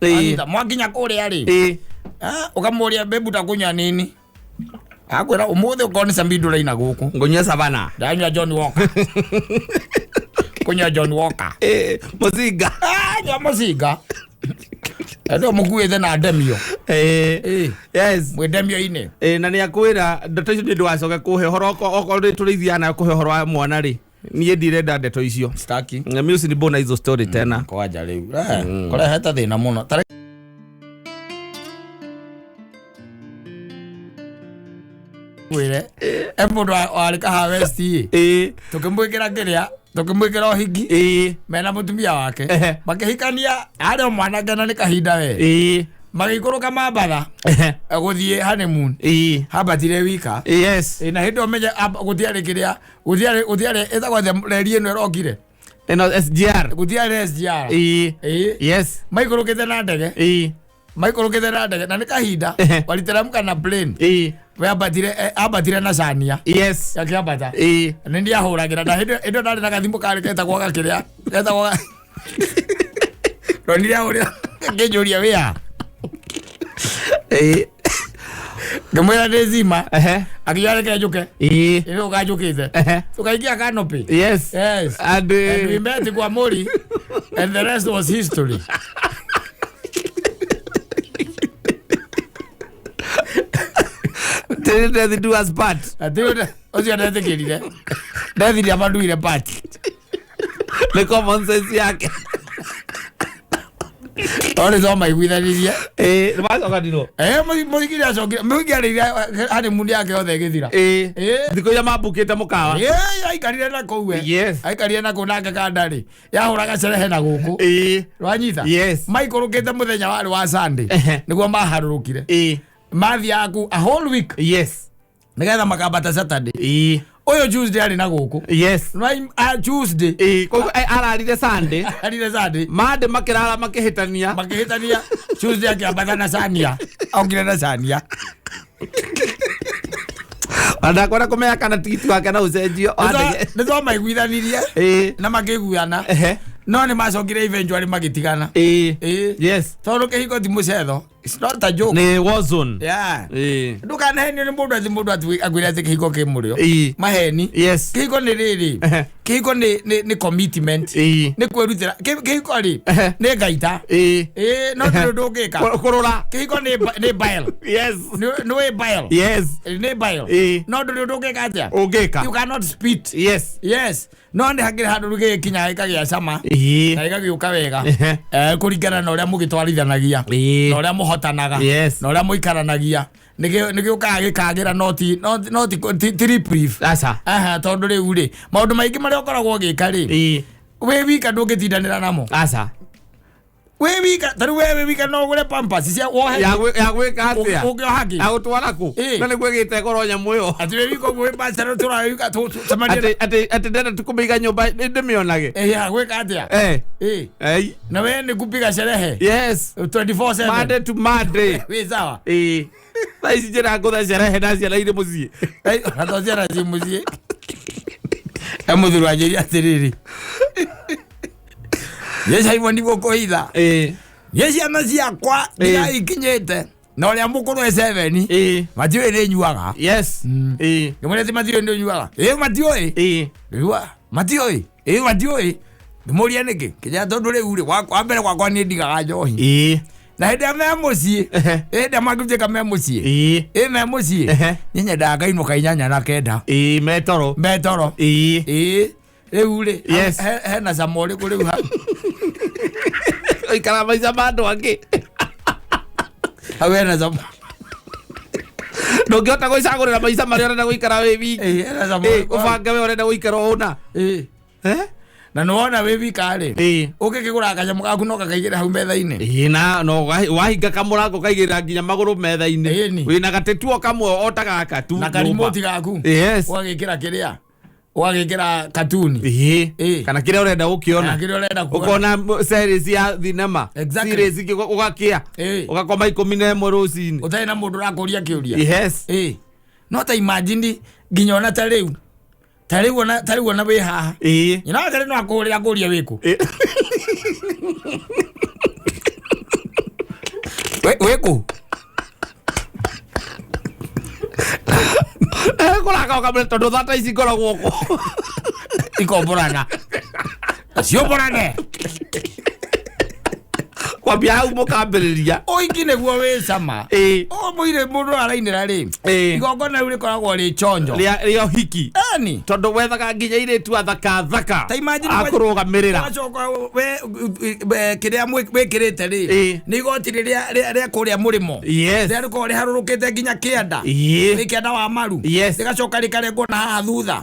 Anita, mwakinya kũrĩa rĩ, ah, ũkamũria, "Babe, utakunywa nini?" Akwĩra, "Ũmũthĩ ũkorwo nĩ Samido ũraina gũkũ." Ngũnyua Savana. Ndanyua John Walker, kunywa John Walker. Mũcinga. Ah, nyua mũcinga endo mũkuĩte na ndemio. Mwĩ ndemio-inĩ. Na nĩ akwĩra ndeto icio nĩ ndũgacoke kũhe ũhoro okorwo nĩ tũrĩithiaga nayo kũhe ũhoro wa mwana rĩ, niĩ ndirenda ndeto icio. Staki. Na mi usinibore na hizo story tena. Kwanja rĩu kũrehete thĩna mũno. Wĩre e mũndũ warĩ Kahawa West ĩ, tũkĩmwĩkĩra kĩrĩa, tũkĩmwĩkĩra ũhiki mena mũtumia wake. Makĩhikania arĩ o mwanake na nĩ kahinda we. Magĩikũrũka mambatha gũthiĩ honeymoon. Hambatire wika. Ĩ, na hĩndĩ ĩyo menye gũtiarĩ kĩrĩa, gũtiarĩ ĩtagwo atĩa reri ĩno ĩrokire? Ĩno SGR. Gũtiarĩ SGR. Ĩ. Maikũrũkĩte na ndege. Maikũrũkĩte na ndege na nĩ kahinda waliteremka na plane. We ambatire, ambatire na cania. Akĩambata nĩ ndiahũragĩra na hĩndĩ ĩyo ndarĩ na gathimũ karĩ getagwo gakĩrĩa getagwo ronire ahũrĩra ngĩnjũria wĩa. Ngĩmwĩra ndĩ zima. Akiuga reke njũke. Ĩrĩ ũkanjũkĩte. Tũkaingia canopy. Yes. And, And we met kwa Mori and the rest was history. Till death do us part. Ati ũcio ndetĩkĩrire ndethirie amanduire party. Nĩ common sense yake. Tondũ nĩ twamaiguithanirie. Nĩ macokanirwo. Mũhiki nĩacokire, mũhiki arĩire honeymoon yake yothe ĩgĩthira. Thikũ iria mambukĩte mũkawa. Ĩ, aikarire na kũu we. Aikarire na kũu nake kandarĩ yahũraga cerehe na gũkũ. Rwanyita. Maikũrũkĩte mũthenya warĩ wa Sunday. Nĩguo maharũrũkire. Mathiaga kũu a whole week nĩgetha makambata Saturday. Ũyũ Tuesday arĩ na gũkũ. Tuesday. Koguo ararire Sunday. Arire Sunday. Monday makĩrara makĩhĩtania. Makĩhĩtania. Tuesday akĩambata na cania, okire na cania. Ona ndakwenda kũmenya kana tigiti wake no ũcenjio wa ndege. Nĩ twamaiguithanirie na makĩiguana. No nĩ macokire eventually magĩtigana. Tondũ kĩhiko ti mũcetho. It's not a joke. Nĩ war zone. Ndũkanahenio nĩ mũndũ atĩ mũndũ akwĩre atĩ kĩhiko kĩ mũrĩo. Maheni. Kĩhiko nĩ rĩrĩ, kĩhiko nĩ commitment. Nĩ kwĩrutĩra. Kĩhiko rĩ, nĩ ngaita. Ĩ, no ndũrĩ ũndũ ũngĩka. Kũrũra. Kĩhiko nĩ bile. Nĩ wĩ bile. Nĩ bile. No ndũrĩ ũndũ ũngĩka atĩa? Ũngĩka. You cannot spit. Yes, no nĩ hakĩrĩ handũ rĩu gĩgĩkinya gĩkagĩa cama na gĩgagĩũka wega. Kũringana na ũrĩa mũgĩtwarithanagia na ũrĩa mũhotanaga na ũrĩa mũikaranagia, nĩgĩũkaga gĩkagĩra, no ti reprieve. Aca. Aha, tondũ rĩu rĩ, maũndũ maingĩ marĩa ũkoragwo ũgĩka rĩ wĩ wika ndũngĩtindanĩra namo. Aca. Wĩ wika, ta rĩu we wĩ wika no ũgũre pampers cia wohe. Ya gwĩka atĩa? Ũngĩoha kĩ? Ya gũtwara kũ? Na nĩguo ĩgĩte goro nyamũ ĩyo. Atĩ wĩ wika ũguo wĩ bachelor tũra wĩ wika tũcemanie. Atĩ ndenda tu kũmĩiga nyũmba ndĩmĩonage. Ya gwĩka atĩa? Ei. Na we nĩ kupiga sherehe 24/7. Monday to Monday. Wĩ sawa. Ĩĩ, thaa ici njĩra ngũtha cerehe na ciana irĩ mũciĩ. Ona to ciana ciĩ mũciĩ, e mũthuri wanjĩria atĩrĩrĩ, niĩ Simon gũkũhitha, niĩ ciana ciakwa ndigaikinyĩte. Na ũrĩa mũkũrũ e 7. Matiũĩ nĩ nyuaga. Ngĩmwĩra atĩ matiũĩ nĩ nyuaga. Ĩ matiũĩ. Rĩu matiũĩ. Ĩ matiũĩ. Ngĩmũria nĩkĩ? Kĩnjĩra tondũ rĩu rĩ wa mbere gwakwa niĩ ndigaga njohi. Na hĩndĩ ĩrĩa me mũciĩ. Hĩndĩ ĩrĩa mangĩtuĩka me mũciĩ. Ĩ me mũciĩ. Niĩ nyendaga ngainũka 8:30. Metoro. Metoro. Ĩ rĩu rĩ hena cama ũrĩkũ rĩu hau? Ũikara maica ma andũ angĩ. Hau hena cama. Ndũngĩhota gwĩcagũrĩra maica marĩa ũrenda gũikara wĩ wiki. Hena cama ũrĩkũ hau? Ũbange we ũrenda gũikara ũna. Na nĩwona wĩ wika rĩ. Ũngĩkĩgũra kanyamũ gaku no gakaigĩra hau metha-inĩ. Na no wahinga kamũrango kaigĩrĩra nginya magũrũ metha-inĩ. Ĩni. Wĩna gatĩ tu o kamwe o ta gaka tu. Na karimoti gaku. Ũgagĩkĩra kĩrĩa? Ũgagĩkĩra katuni. Kana kĩrĩa ũrenda gũkĩona. Kana kĩrĩa ũrenda kuona. Ũkona series ya thinema. Series ingĩ ũgakĩa. Ũgakoma 11 rũcinĩ. Ũtarĩ na mũndũ ũrakũria kĩũria. No ta imagine nginya ona ta rĩu. Ta rĩu ona, ta rĩu ona wĩ haha. Nyina wake no akũhũrĩra akũrie wĩkũ. Wĩkũ? Kũraka ũkamwĩra tondũ thata ici ngoragwo kũ. Ikomborana. Ciomborane. Kwambia hau mũkambĩrĩria. Ũhiki nĩguo wĩ cama. O mũirĩ mũndũ arainĩra rĩ. Igongona rĩu rĩkoragwo rĩ chonjo. Rĩa ũhiki. Eni. Tondũ wethaga nginya airĩtu athaka thaka. Ta imagine Akũrũgamĩrĩra. Wacoka we kĩrĩa wĩkĩrĩte rĩ. Nĩ igoti rĩrĩa rĩa kũrĩa mũrĩmo. Rĩrĩa rĩkoragwo rĩharũrũkĩte nginya kĩanda. Nĩ kĩanda wa maru. Rĩgacoka rĩkarengwo na haha thutha.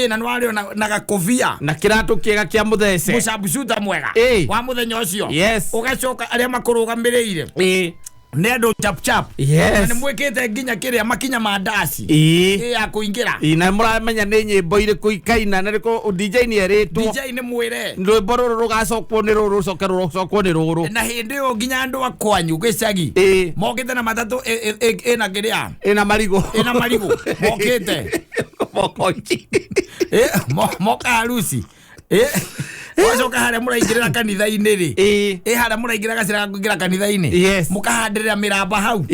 Na nĩ warĩo na gakobia. Na kĩratũ kĩega kĩa mũthece. Mũcambucuta mwega. Wa mũthenya ũcio. Ũgacoka arĩa makũrũgamĩrĩire. Nĩ andũ chap chap. Na nĩ mwĩkĩte nginya kĩrĩa makinya ma ndaci. Ya kũingĩra. Na mũramenya nĩ nyĩmbo irĩkũ ikaina na rĩkũ DJ nĩ erĩtwo. DJ nĩ mwĩre. Rwĩmbo rũrũ rũgacokwo nĩ rũrũ, rũcoke rũcokwo nĩ rũrũ. Na hĩndĩ ĩyo nginya andũ a kwanyu gĩcagi. Mokĩte na matatũ ĩna kĩrĩa? Ĩna marigũ. Ĩna marigũ. Mokĩte. Mokoji. Moka harusi. Wacoka harĩa mũraingĩrĩra kanitha-inĩ rĩ. Harĩa mũraingĩra gacĩra ga kũingĩra kanitha-inĩ. Mũkahandĩrĩra mĩramba hau.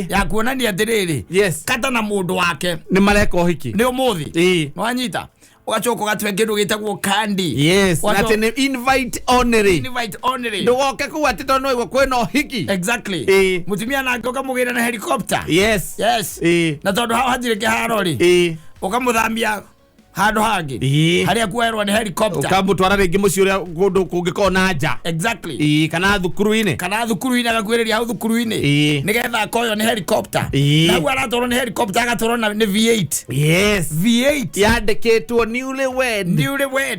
Ya kuonania atĩrĩrĩ. Kata na mũndũ wake. Nĩ mareka ũhiki. Nĩ ũmũthĩ. Nĩwanyita? Ũgacoka ũgatue kĩndũ gĩtagwo kandi. Na atĩ nĩ invite only. Invite only. Ndũgoke kũu atĩ tondũ nĩwaigua kwĩna ũhiki. Mũtumia nake ũkamũgĩra na helicopter. Na tondũ hau hatirĩ kĩharo rĩ. Ũkamũthamia handũ hangĩ. Harĩa kuoerwo nĩ helicopter. Ũkamũtwara rĩngĩ mũciĩ ũrĩa kũndũ kũngĩkorwo na nja. Kana thukuru-inĩ. Kana thukuru-inĩ, agakuĩrĩria hau thukuru-inĩ. Nĩgetha akoywo nĩ helicopter. Na hau aratwarwo nĩ helicopter, agatwarwo na nĩ V8. V8. Yandĩkĩtwo newly wed. Newly wed.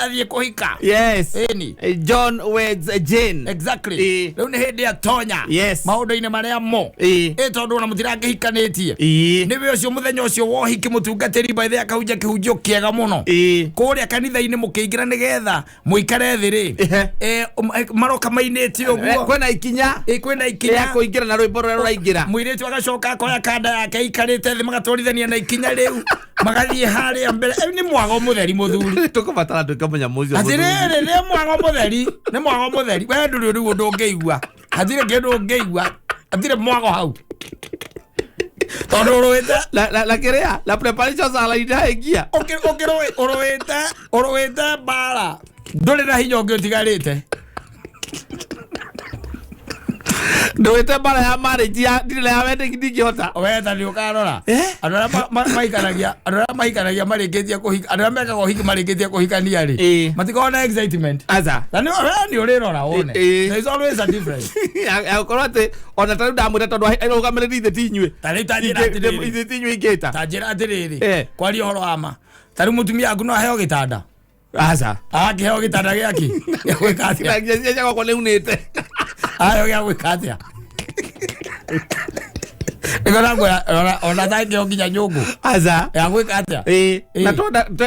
Athiĩ kũhika. Ĩni. John weds Jane. Rĩu nĩ hĩndĩ atonya. Maũndũ-inĩ marĩa mo. Tondũ ona mũtirakĩhikanĩtie. Nĩwe ũcio mũthenya ũcio wa ũhiki mũtungatĩri by the way akahunjia kĩhunjio kĩega mũno. Kũrĩa kanitha-inĩ mũkĩingĩra nĩgetha mũikare thĩ rĩ. Maroka mainĩte ũguo. Kwĩna ikinya. Kwĩna ikinya. Rĩa kũingĩra na rwĩmbo rũrĩa rũraingĩra. Mũirĩtu agacoka akoya kanda yake aikarĩte thĩ magatwarithania na ikinya rĩu. Magathiĩ harĩa mbere. Nĩ mwago mũtheri mũthuri. Tũkũbatara tuĩke mũnyamũ ũcio mũthuri. Atĩrĩrĩ, nĩ mwago mũtheri. Nĩ mwago mũtheri. We ndũrĩ rĩu ũndũ ũngĩigua. Hatirĩ kĩndũ ũngĩigua. Hatirĩ mwago hau. Tondũ ũrũĩte. Na kĩrĩa? Na preparation za line haingia. Ũrũĩte mbara. Ndũrĩ na hinya ũngĩ ũtigarĩte. Ndũĩte mbara ya marriage ya ndirĩ na ya wedding ndingĩhota. We ta nĩ ũkarora. Andũ arĩa mahikanagia, andũ arĩa mahikanagia marĩkĩtie kũhika, andũ arĩa mekaga ũhiki marĩkĩtie kũhikania rĩ. Matikoragwo na excitement. Aca. Na we nĩ ũrĩrora wone. There is always a difference. Ya gũkorwo atĩ ona ta rĩu ndamwĩra tondũ arũgamĩrĩri ithe ti inyuĩ. Ta rĩu ta njĩra atĩrĩrĩ. Ithe ti inyuĩ ingĩta. Ta njĩra atĩrĩrĩ. Kwaria ũhoro wa ma. Ta rĩu mũtumia waku no aheo gĩtanda. Aca. Akĩheo gĩtanda gĩake. Gĩa gwĩka atĩa? Na nginya ciana ciakwa nĩ unĩte. Aheo gĩa gwĩka atĩa? Nĩguo ndakwĩra, ona tangĩheo nginya nyũngũ. Aca. Ya gwĩka atĩa? Na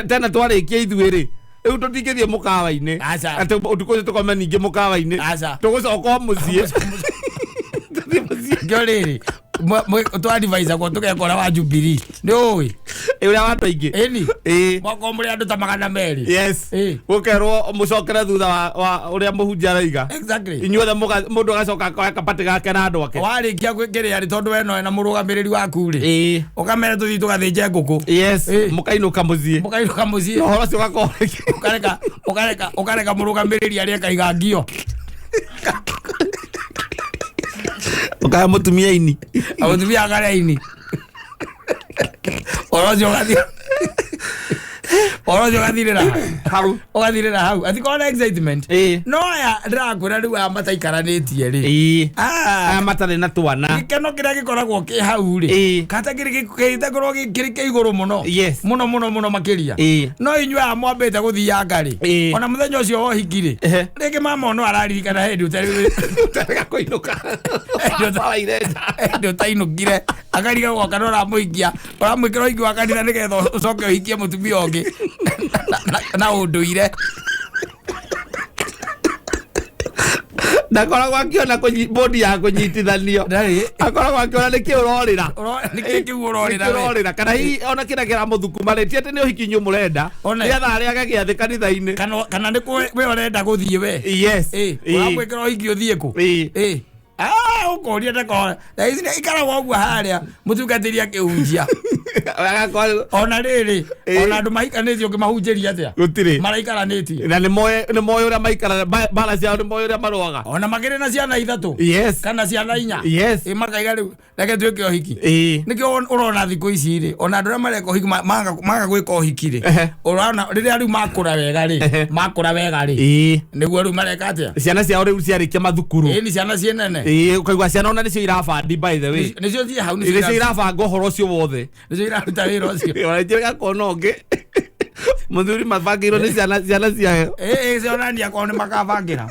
tena twarĩkia ithuĩ rĩ. Rĩu tũtingĩthiĩ mũkawa-inĩ. Aca. Atĩ ũtukũ ũcio tũkome ningĩ mũkawa-inĩ. Aca. Tũgũcoka o mũciĩ. Tũthiĩ mũciĩ. Ngĩo rĩrĩ, Twadivicagwo tũgekora wa Jubilee nĩ ũĩ. Ĩ, ũrĩa wa andũ aingĩ. Ĩni. Ĩ. Mwakorwo mũrĩ andũ ta 200. Yes. Ĩ. Gũkerwo mũcokere thutha wa ũrĩa mũhunjia araiga. Exactly. Inyuothe mũndũ agacoka akoya kabati gake na andũ ake. Warĩkia kĩrĩa rĩ, tondũ we noe na mũrũgamĩrĩri waku rĩ, Ĩ. ũkamera tũthiĩ tũgathĩnje ngũkũ. Yes. Ĩ. Mũkainũka mũciĩ. Mũkainũka mũciĩ. Na ũhoro ũcio ũgakorwo ũkareka ũkareka ũkareka mũrũgamĩrĩri arĩa akaiga ngio. Ũkaya mũtumia ini. Mũtumia akarĩa ini. Ũhoro ũcio ũgathiĩ, ũhoro ũcio ũgathirĩra hau. Ũgathirĩra hau atikorwo na excitement. Ĩ. No aya ndĩrakwĩra rĩu, aya mataikaranĩtie rĩ, Ĩ. Ah, Aya matarĩ na twana. Gĩkeno kĩrĩa gĩkoragwo kĩ hau rĩ, Ĩ. kata kĩrĩ gĩtakorwo kĩrĩ kĩa igũrũ mũno. Yes. Mũno mũno mũno makĩria. Ĩ. No inyuĩ aya mwambĩte gũthianga rĩ, Ĩ. ona mũthenya ũcio wa ũhiki rĩ, Ehe. rĩngĩ mama no araririkana hĩndĩ ũtarĩ Ũtarega kũinũka. Waraire nja. Hĩndĩ ũtainũkire, akarigagwo kana ũramũhikia, ũramwĩkĩra ũhiki wa kanitha nĩgetha ũcoke ũhikie mũtumia ũngĩ na ũndũire. Ndakoragwo akĩona bodi ya kũnyitithanio. Ndarĩ. Akoragwo akĩona nĩkĩ ũrorĩra. Nĩkĩ kĩu ũrorĩra Nĩkĩ we? ũrorĩra, kana hihi ona kĩrĩa kĩramũthukuma rĩ, ti atĩ nĩ ũhiki inyuĩ mũrenda, One. nĩgetha arĩage gĩathĩ kanitha-inĩ. Kana nĩ we ũrenda gũthiĩ we. Yes. Ĩ, Ĩ. ũramwĩkĩra ũhiki ũthiĩ kũ? Ĩ. Ĩ. Ah, ũkoria ndakona thaa ici ikaragwo ũguo harĩa mũtungatĩri akĩhunjia. Agakorwo Ona rĩrĩ, Ĩ. ona andũ mahikanĩtie ũngĩmahunjĩria atĩa, gũtirĩ. maraikaranĩtie. Na nĩ moĩ ũrĩa maikara mbara ciao, nĩ moĩ ũrĩa marũaga. Ona makĩrĩ na ciana ithatũ kana ciana inya. Yes. Ĩ, makaiga rĩu reke twĩke ũhiki. Ĩ. Nĩkĩo ũrona thikũ ici rĩ, ona andũ arĩa mareka ũhiki maga gwĩka ũhiki rĩ, Ehe. ũrona rĩrĩa rĩu makũra wega rĩ, Ehe. makũra wega rĩ, Ĩ. nĩguo rĩu mareka atĩa? Ciana ciao rĩu ciarĩkia mathukuru. Ĩ, nĩ ciana ciĩ nene. Ĩ, ũkaigua ciana ona nĩcio irabandi, by the way. Nĩcio ciĩ hau. Nĩcio irabanga ũhoro ũcio wothe. Nĩcio iraruta wĩra ũcio. Ona njĩra gakona ũngĩ mũthuri mabangĩirwo nĩ ciana ciayo. Ĩ, cionania korwo nĩ makabangĩra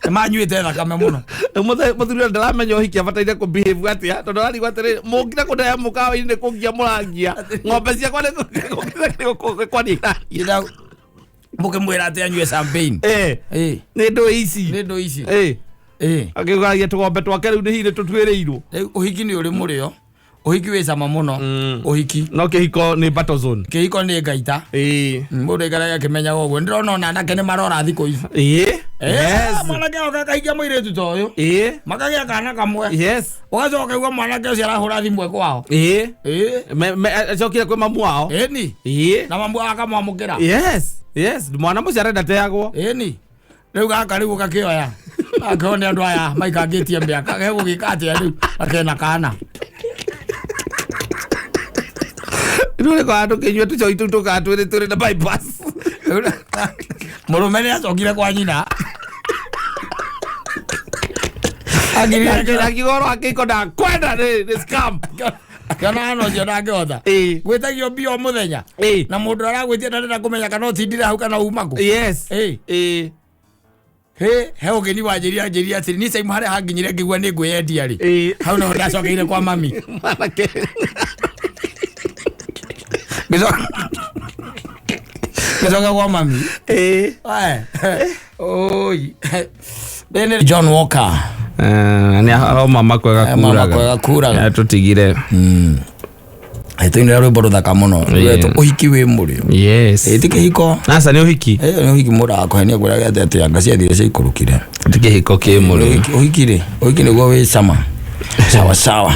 nĩ manyuĩte thakame mũno. Mũthuri ũrĩa ndaramenya ũhiki abataire kũ behave atĩa, tondũ ararigwo atĩrĩ, mũngire kũndaya mũkawa-inĩ nĩ kũngia mũrangia ng'ombe ciakwa, nĩ kwaria iraria. Ira mũkĩmwĩra atĩ anyue champagne. Ĩ. Ĩ. Nĩ ndũ ici. Nĩ ndũ ici. Ĩ. Ĩ. Akĩgaragia tũgombe twake rĩu nĩ hihi nĩ tũtuĩrĩirwo. Rĩu ũhiki nĩ ũrĩ mũrĩo, ũhiki wĩ cama mũno, ũhiki. No kĩhiko nĩ battle zone. Kĩhiko nĩ ngaita. Ĩ. Mũndũ aikaraga akĩmenyaga ũguo. Ndĩrona ona anake nĩ marora thikũ ici. Ĩ. Eh, Yes. mwanake oka akahikia mũirĩtu ta ũyũ, Ĩ. makagĩa kana kamwe, Yes. ũgacoka ũkaigua mwanake ũcio arahũra thimũ e kwao. Ĩ. Ĩ. Acokire kwĩ mamu wao. Ĩni. Ĩ. Na mamu wao akamwamũkĩra. Yes, mwana mũcio arenda teagwo. Ĩni, rĩu gaka rĩu ũgakĩoya akĩo nĩ andũ aya maikangĩtie mĩaka gegũgĩka atĩa rĩu akena kana? Rĩu nĩ kwaga tũkĩnyua tũcoi tũu tũkaga twĩrĩ twĩrĩ na bypass. Mũrũme nĩ acokire kwa nyina. Angirire. Akiuga ũhoro wa kĩhiko ndakwenda, nĩ scam. Akĩona hana ũcio ndangĩhota Ĩ. gwĩtagio mbia o mũthenya. Ĩ. Na mũndũ aragwĩtia ndarenda kũmenya kana ũtindire hau kana uma kũ. Yes. Ĩ. Ĩ. He he ũgeni wanjĩria njĩria atĩrĩ niĩ caimu harĩa hanginyire ngĩigua nĩ ngwĩyendia rĩ, Ĩ. hau naho ndacokeire kwa mami. Mwanake. Ngĩcoka kwa mami. Ĩ. Ae. Oi. Bene John Walker. Nĩ aro mama kwega. Eh, mama kwega kuraga. Tũtigire. Tũinĩra rwĩmbo rũthaka mũno rwetwo ũhiki wĩ mũrĩo. Yes. Ĩ, ti kĩhiko. Aca, nĩ ũhiki. Ĩ, nĩ ũhiki mũndũ akũhenia kwĩraga atĩ atĩ anga ciathire ciaikũrũkire. Ti kĩhiko kĩ mũrĩo. Ũhiki rĩ, ũhiki nĩguo wĩ cama sawa sawa.